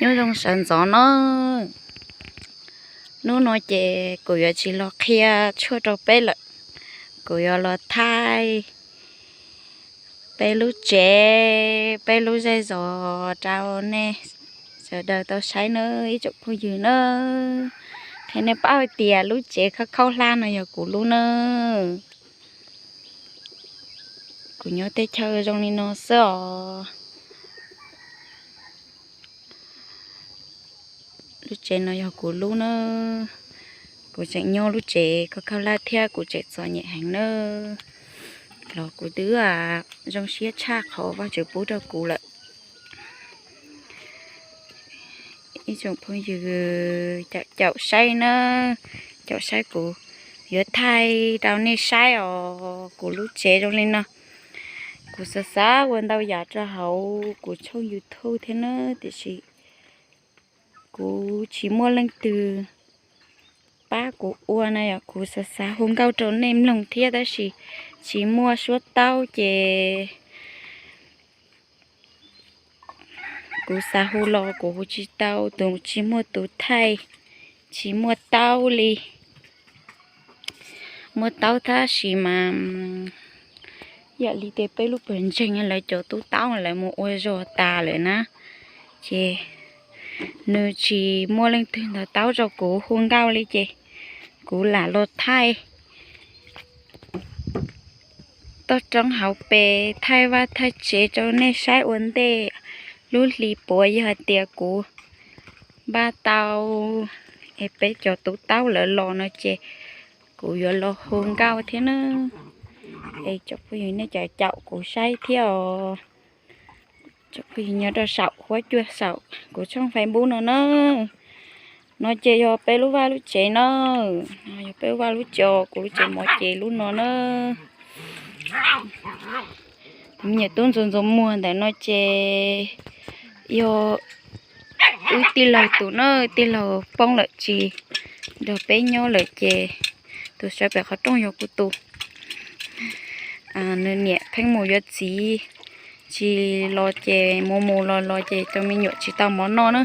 Nyob zoo sawv ntxov na. Hnub no ces kuv yuav tsis los qhia tshuaj rau peb lawm, kuv yuav los thaij peb lub tsev, peb lub zej zos rau nej sawv daws tau saib nawb ib tsoom phooj ywg nawb. Qhia nej paub hais tias lub tsev khaub khaub hlab no yog kuv lub nawb. Kuv nyob teb chaws zoo li no xwb os. Lub tsev no yog kuv lub na. Kuv tseem nyob lub tsev khaub khaub hlab thiab kuv tseem txom nyem heev na. Los kuv twb zoo siab tshaj qhov Vajtswv pub rau kuv lawm. Ib tsoom phooj ywg caum saib na, caum saib kuv yuav thaij rau nej saib os. Kuv lub tsev zoo li no. Kuv xav xav ua ntau yam rau hauv kuv tshooj YouTube thiab na, tiam sis kuv tsis muaj leej twg pab kuv ua na yom. Kuv xav xav hu nkauj rau nej mloog thiab tab sis tsis muaj suab taub ces kuv xav hu los kuv hu tsis tau, tus tsis muaj tus thaij, tsis muaj taub li. Muaj taub tab sis mas yam li tias peb lub pawg ntseeg lawv cov tub taub lawv mus ua zog tas lawm na, ces nws tsis muaj leej twg ntaus taub rau kuv hu nkauj li ces kuv lam los thaij toj roob hauv pes, thaij vaj thaij tsev rau nej saib ua ntej. Lub hli puav yog hais tias kuv npaj tau es peb cov tub taub lawv los no ces kuv yuav los hu nkauj thiab na. Es tsoom phooj ywg nej caum caum kuv saib thiab os. Tsoom phooj ywg nyob rau saum huab cua saum kuv tshooj Facebook no na. No ces yog peb lub vaj lub tsev na. No yog peb lub vaj lub tsev, kuv lub tsev mov ces lub no na. Me nyuam tub ntxuag ntxuag muag ntawm no ces yog wb tij laug tus na, tij laug poob lawm tsis nrog peb nyob lawm ces tus sawv pem qhov rooj yog kuv tus. Nws niam pheej mus yuav txiv tsis los ces mus mus los los ces cov me nyuam tsis tau mov noj na.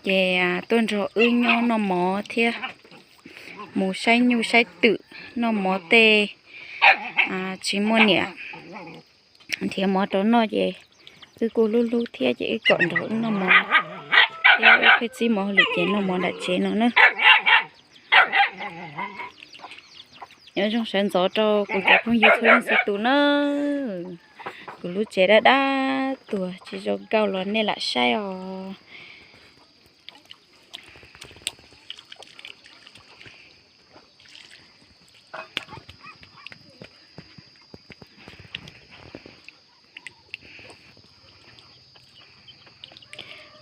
Ces tuaj nrog wb nyob noj mov thiab mus saib nyuj saib twm noj mov tej, tsis muaj niam nrhiav mov rau noj ces wb kuj hlub hlub thiab ces wb kom nrog wb noj mov thiab wb pheej txib mov hauj lwm ces noj mov nram tsev no na. Nyob zoo sawv ntxov rau kuv cov phooj ywg txhua leej txhua tus na. Kuv lub tsev dab dab tuag tsis zoo nkauj los nej lam saib os.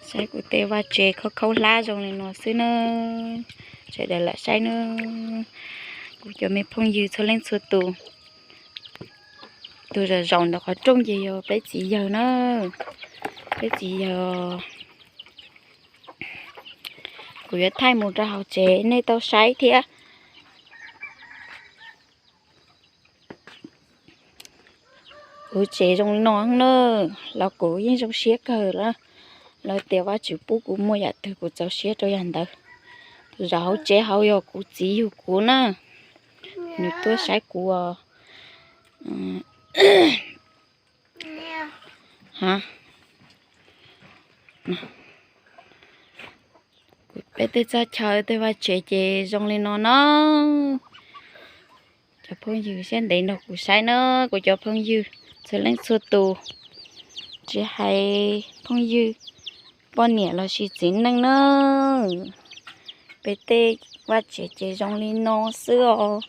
Saib kuv tej vaj tsev khaub khaub hlab zoo li no xwb na. Sawv daws lam saib na. Kuv cov me phooj ywg txhua leej txhua tus, tus zaum zaum ntawm qhov rooj ces yog peb txiv yawg na. Peb txiv yawg, kuv yuav thaij mus rau hauv tsev nej tau saib thiab. Kuv tsev zoo li no na, los kuv yeej zoo siab kawg li. Lawv tias Vajtswv pub kuv muaj yam twg kuv txaus siab rau yam ntawd. Tus zaum hauv tsev hauv yog kuv txiv yug kuv na, nws tuaj saib kuv os. Peb tej txoj chaw tej vaj tsev ces zoo li no na. Cov phooj ywg siab ntev nrog kuv saib na, kuv cov phooj ywg txhua leej txhua tus, tsis hais phooj ywg poj niam los sis txiv neej na. Peb tej vaj tsev ces zoo li no xwb os.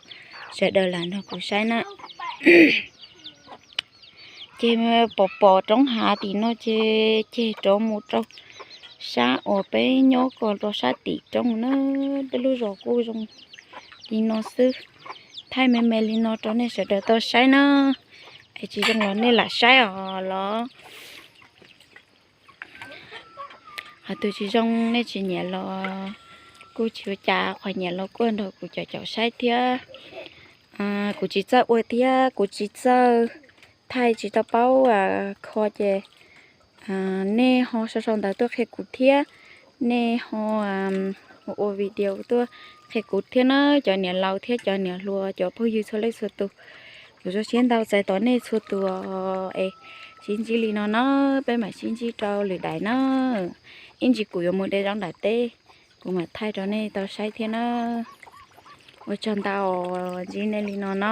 Sawv daws lam nrog kuv saib na. Ces pom pom roob hav tim no ces ceg rov mus rau sab uas peb nyob ko rau sab tim roob na. Peb lub zos kuj zoo li no xwb. Thaij me me li no rau nej sawv daws tau saib na. Es tsis zoo los nej lam saib os los. Ho tus tsis zoo nej tsis nyiam los kuj tsis ua cas, qhov nyiam los kuj nrog kuv caum caum saib thiab. Kuv tsis txawj ua thiab kuv tsis txawj thaij, tsis tau paub kho ces nej ho sau sau ntawv tuaj qhia kuv thiab, nej ho ua video tuaj qhia kuv thiab na, cov niam laus thiab cov niam hluas, cov phooj ywg txhua leej txhua tus. Kuv zoo siab ntau txais tos nej txhua tus es sib ntsib li no na, peb mam sib ntsib rau lwm daim na. Ib ntsis kuv yuav mus de zaub nram teb, kuv mam thaij rau nej tau saib thiab na. Ua tsaug ntau, ntsib nej li no na.